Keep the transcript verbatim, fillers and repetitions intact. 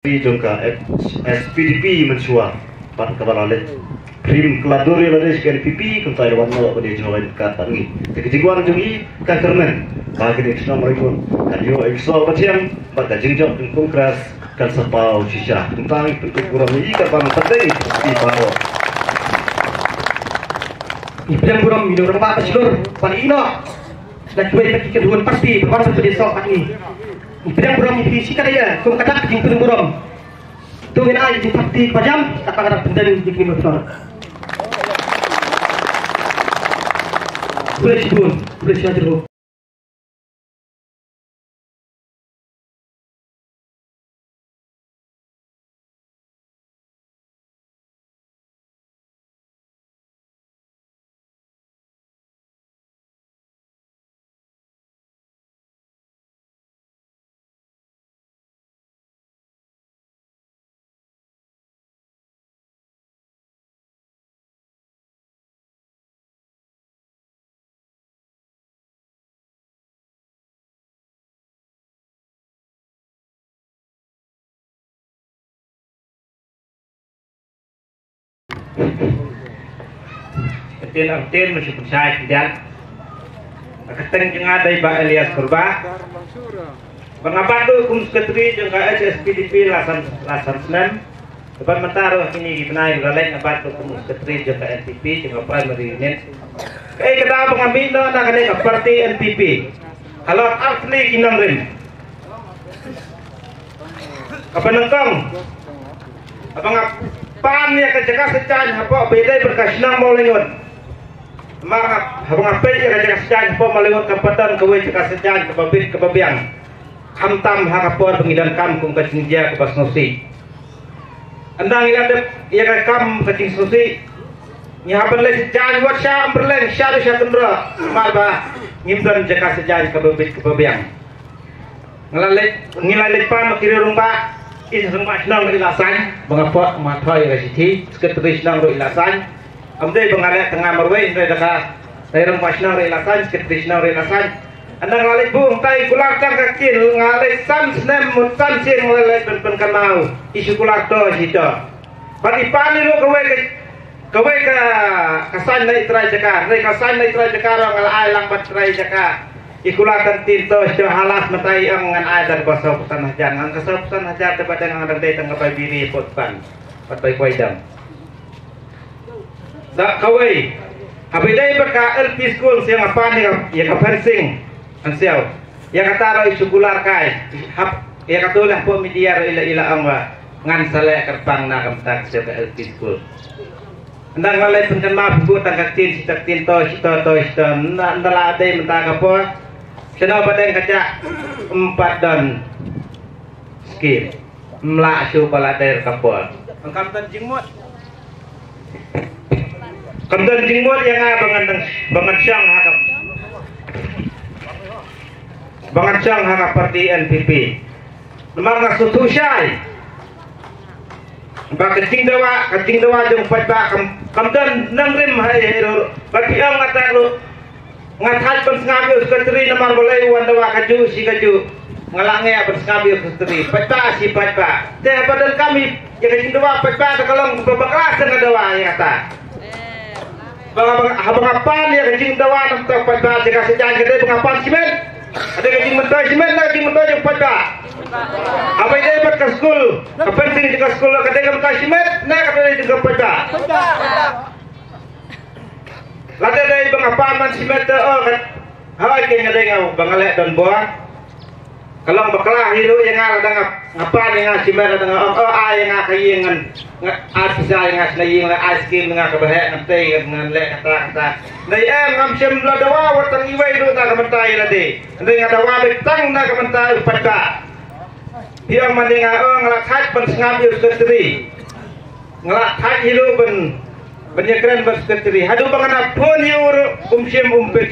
Jong ka S P D P mynshuwa bad kaba la leit prim klador ïa lade sha ka N P P, kumta ïa wan noh ba dei jong ka bad ngi. Te ka jingwan jong ngi ka kyrmen ba kane ka shnong Raikun kan ïoh ïa ka sor ba thiang bad ka jingjop jong Congress kan sa paw shisha. Kumta ngi pynkup burom ïa ka ban pateng ïa baroh. Ngi pdiang burom ïa u rangbah ba shlur ban ïeh noh na kiwei pat ki kynhun party ba wan ban pynïasoh bad ngi. Ngi pdiang burom ïa phi shi katta ïa kum ka dak ka jingpynburom. To ngin ai ïa ki party kaba jam katba ka dang pyndem ïa ki motor. Khublei shibun, khublei shihajar nguh. Ktien, ktien, mynshuwa pynshai khyndiat. Ka kyrteng jong nga dei Bah Elias Kurbah. Ba nga bat ruh kum secretary jong ka H S P D P la san, la san snem. Te ban mynta ruh ha kine ki bnai ba la leit nga bat ruh kum secretary jong ka N P P jong ka primary unit. Kaei ka daw ba nga mih noh na kane ka party N P P halor artylli ki nongrim. Kaba nyngkong, haba nga pan ïa ka jaka sha jaiñ hapoh ba ïadei bad ka shnong Mawlyngot. Namar nga, haba nga peit ïa ka jaka sha jaiñ hapoh Mawlyngot kam pat don kawei jaka sha jaiñ kaba bit kaba biang, khamtam ha ka por ba ngi donkam kum ka jingjia kaba sngewsih. Ynda ngi la dep ïa ka kam ka jingsngewsih, ngi hap ban leit sha jaiñ wat sha Amberleng, sha ruh sha Kynroh, namar ba ngim don jaka sha jaiñ kaba bit kaba biang. Nga la leit, ngi la leit pan ma ki riew rangbah, i rangbah shnong ruh i la sign, ba nga poi ma thoi ïa ka shithi, secretary shnong ruh i la sign. Kam dei ba nga leh tang nga marwei, hynrei da ka, da i rangbah shnong ruh i la sign, secretary shnong ruh i la sign. Ynda nga la leit buh hangtai kular tang ka ktien, nga la leit san snem mut san sien nga la leit ban pynkynmaw, i shu kular to shi to. Bad i pan i ruh kawei ka, kawei ka, ka sign na i trai jaka, hynrei ka sign na i trai jaka ruh nga la ai lang bad trai jaka. I kular tang ktien to shi to, ha last mynta i ong ngan ai da kaba sawphew san hajar, ngan ka sawphew san hajar te ba dang ngan dang dei tang ka bai biri put pan. Bad bai kwai dang. Da kawei. Haba ïadei bad ka L P school sha nga pan ïa ka, ïa ka fencing. Ngan siaw. Ïa kata ruh i shu kular kai. Hap, ïa kata ruh hapoh media ruh i la, i la ong ba ngan sa leh kyrpang na ka bynta ka sha ka L P school. Ynda nga la leit pynkynmaw pynbun tang ka ktien shi ta ktien to, shi to, to, shi to. Ynda, ynda la dei mynta ka por. Shano ba dang ka jaka em pat don skim. Mlah shu ba la der ka por. Kam don jingmut. Kam don jingmut ïa nga ba ngan dang, ba ngan shong ha ka, ba ngan shong ha ka party N P P. Namar nga sngewthuh shai ba ka jingdawa, ka jingdawa jong u paidbah kam, kam don nongrim ha ei ei ruh. Ba phi ong nga tat ruh. Nga thait ban sngap ïa u secretary namar balei u wan dawa kajuh shi kajuh. Nga la ngiah ban sngap ïa u secretary. Paidbah shi paidbah. Te haba donkam ïa ka jingdawa paidbah te ka long ba bakla sa nga dawa ïa kata. Ba nga, ba nga, haba nga pan ïa ka jingdawa na ka bynta paidbah jaka sha jaiñ ka dei ba nga pan shimet. Ka dei ka jingmyntoi shimet ne ka jingmyntoi jong paidbah. Haba ïadei bad ka skul, ka fencing jong ka skul ka dei ka bynta shimet ne ka dei jong ka paidbah. Lada dei ba nga pan man shimet te, oh, ka, hooid, ka nga dei nga ba nga leh donbor. Ka long bakla hi ruh ïa nga lada nga, nga pan ïa nga shimet lada nga ong, oh, ai ïa nga ka ïing ngan, nga ai pisa ïa nga shna ïing, lada ai skim ïa nga kaba heh ngan tei ngan leh kata kata. Dei em ngam shym la dawa wat tang iwei ruh na ka bynta ïa lade. Dei nga dawa beit tang na ka bynta u paidbah. Phi ong man ïa nga, oh, nga la thait ban sngap ïa u secretary. Nga la thait hi ruh ban, ban ïakren bad secretary. Haduh ba nga na phone ïa u ruh um shym um peit.